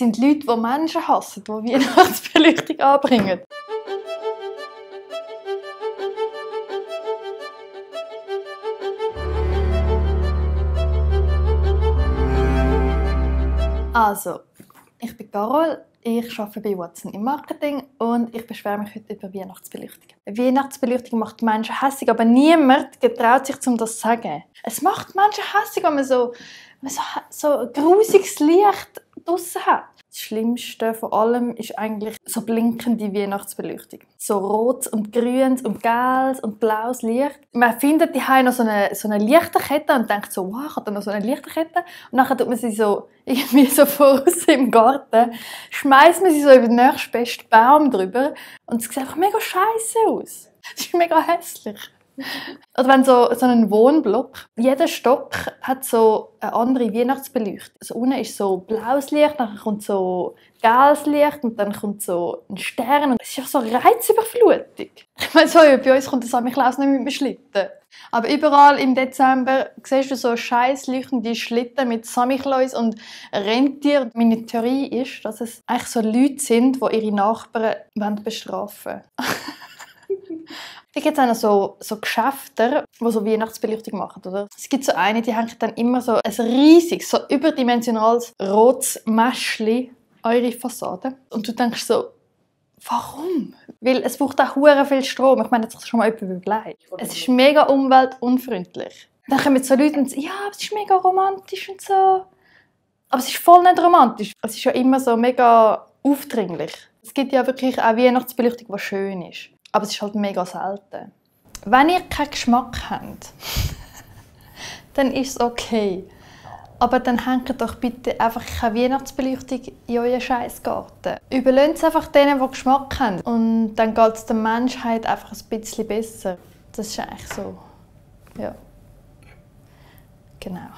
sind Leute, die Menschen hassen, die Weihnachtsbeleuchtung anbringen. Also, ich bin Carol, ich arbeite bei Watson im Marketing und ich beschwere mich heute über Weihnachtsbeleuchtung. Weihnachtsbeleuchtung macht Menschen hässig, aber niemand getraut sich, das zu sagen. Es macht Menschen hässig, wenn man so grusiges Licht draussen hat. Das Schlimmste von allem ist eigentlich so blinkende Weihnachtsbeleuchtung. So rotes und grünes und gelbes und blaues Licht. Man findet die noch so eine Lichterkette und denkt so, wow, ich habe da noch so eine Lichterkette. Und dann tut man sie so irgendwie so voraus im Garten, schmeißt man sie so über den nächstbesten Baum drüber und es sieht einfach mega scheiße aus. Das ist mega hässlich. Oder wenn so ein Wohnblock, jeder Stock hat so eine andere Weihnachtsbeleuchtung. Also unten ist so blaues Licht, dann kommt so gelbes Licht und dann kommt so ein Stern. Und es ist einfach so Reizüberflutung. Ich meine, so, bei uns kommt der Samichlaus nicht mit dem Schlitten. Aber überall im Dezember siehst du so scheiß leuchtende Schlitten mit Samichlaus und Rentier. Meine Theorie ist, dass es eigentlich so Leute sind, die ihre Nachbarn bestrafen wollen. Es gibt auch noch so Geschäfte, die so Weihnachtsbeleuchtung machen, oder? Es gibt so eine, die hängen dann immer so ein riesiges, so überdimensionales rotes Mäschli an ihre Fassade. Und du denkst so, warum? Weil es braucht auch hure viel Strom. Ich meine, das ist schon mal jemand überlegt. Es ist mega umweltunfreundlich. Dann kommen so Leute und sagen, ja, aber es ist mega romantisch und so. Aber es ist voll nicht romantisch. Es ist ja immer so mega aufdringlich. Es gibt ja wirklich auch Weihnachtsbeleuchtung, die schön ist. Aber es ist halt mega selten. Wenn ihr keinen Geschmack habt, dann ist es okay. Aber dann hängt doch bitte einfach keine Weihnachtsbeleuchtung in euren Scheissgarten. Überlasst es einfach denen, die Geschmack haben. Und dann geht es der Menschheit einfach ein bisschen besser. Das ist eigentlich so. Ja. Genau.